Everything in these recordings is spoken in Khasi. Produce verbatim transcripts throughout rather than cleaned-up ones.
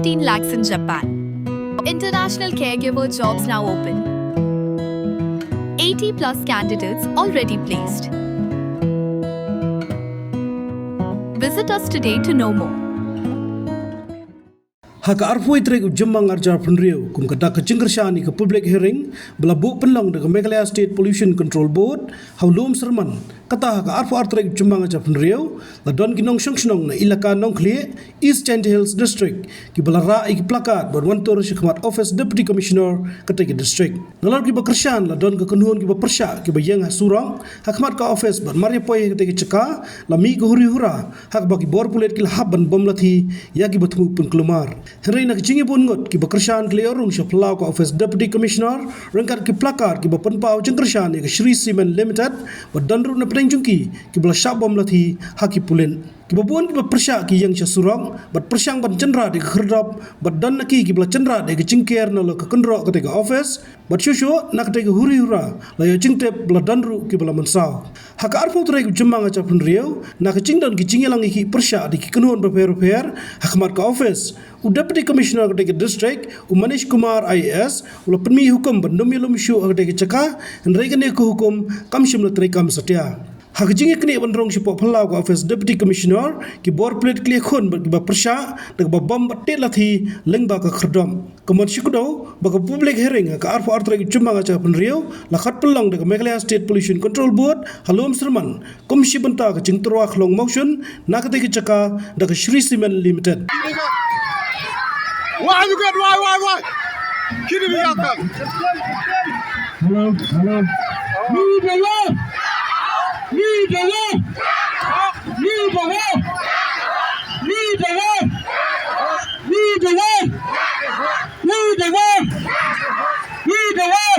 Fifteen lakhs in Japan. International caregiver jobs now open. Eighty plus candidates already placed. Visit us today to know more. Ha ka arphew tarik u Jymmang arhajar phew hynriew, kum ka dak ka jingkyrshan ïa ka public hearing ba la buh pynlong da ka Meghalaya State Pollution Control Board ha u Lum Syrman, kata ha ka arphew ar tarik u Jymmang arhajar phew hynriew, la don ki nongshong shnong na Elaka Nongkhlieh, East Jaintia Hills District, kiba la rah ïa ki placard bad wan tur sha khmat office Deputy Commissioner katei ka district. Nalor kiba kyrshan, la don ka kynhun kiba pyrshah kiba ïeng ha surok ha khmat ka office bad mar ïa poi ha katei ka jaka, la mih ka huri hura ha kaba ki bor pulit ki la hap ban bom lathi ïa kiba thmu pynkulmar. Hynrei na ka jingïabun ngut, kiba kyrshan ki la ïoh rung sha phyllaw ka office Deputy Commissioner ryngkat ki placard kiba pynpaw jingkyrshan ïa ka Shree Cement Limited, bad don ruh na pdeng jong ki kiba la shah bom lathi ha ki pulit. Kiba bun kiba pyrshah ki ïeng sha surok bad pyrshang ban jynrat ïa ka khyrdop, bad don na ki kiba la jynrat ïa ka jingker nalor ka kynroh katei ka office, bad shuh shuh na katei ka huri hura la ïoh jingtip ba la don ruh kiba la mynsaw. Ha ka arphew tarik u Jymmang arhajar phew hynriew, na ka jingdon ki jingïalang ïakhih pyrshah da ki kynhun bapher bapher ha khmat ka office, u Deputy Commissioner katei ka district, u Manish Kumar I A S, u la pynmih hukum ban ym ïalum shuh ha katei ka jaka, hynrei kane ka hukum kam shym la treikam satia. Ha ka jingïaknieh ban rung shapoh phyllaw ka office Deputy Commissioner, ki bor pulit ki la ïakhun bad kiba pyrshah da kaba bom bad tied lathi lyngba ka khyrdop. Ka mut shu kdew ba ka public hearing ha ka arphew ar tarik u Jymmang arhajar phew hynriew la khot pynlong da ka Meghalaya State Pollution Control Board ha Lum Syrman kum shi bynta ka jingtyrwa khlong motion na katei ka jaka da ka Shree Cement Limited. Why you got why why why? Kini bi yakal. Hello, hello. Lead the way. Lead the way. Lead the way. Lead the way. Lead the way. Lead the way. Lead the way. Lead the way. Lead the way.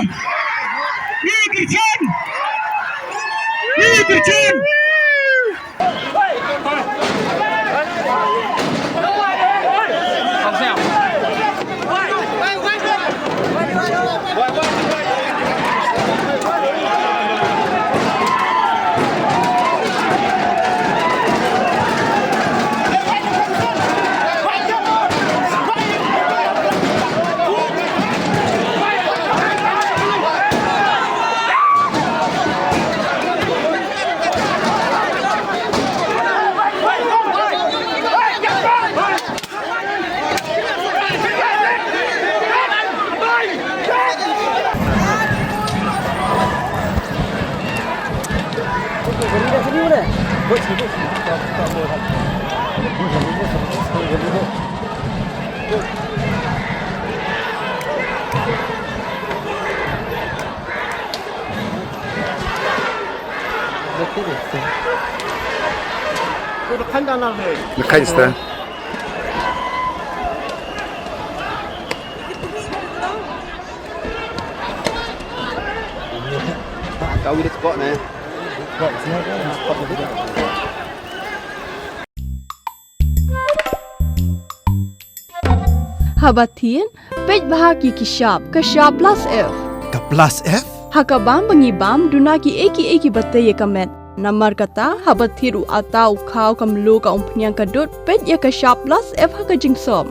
Haba thied, peit bha ki ki shap, ka shap plus F. Ka plus F? Ha ka bam ba ngi bam, duna ki ei ki ei kiba tei ïa ka met. Namar kata, haba thied u ata, u khaw, ka mluh, ka umphniang, ka dud, peit ïa ka shap plus F ha ka jingsop.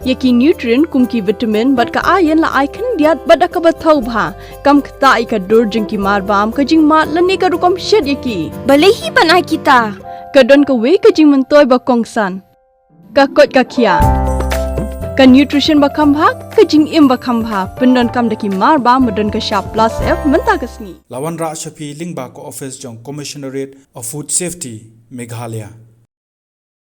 Ïa ki nutrient kum ki vitamin bad ka iron la ai khyndiat bad da kaba thaw bha. Kam ktah ïa ka dur jong ki mar bam, ka jingmad lane ka rukom shet ïa ki. Balei hi ban ai kita? Ka don kawei ka jingmyntoi ba kongsan. Ka koit ka khiah. Ka nutrition ba kham bha, ka jingim ba kham bha. Pyndonkam da ki mar bam ba don ka shap plus F mynta ka sngi. La wanrah sha phi lyngba ka office jong Commissionerate of Food Safety, Meghalaya.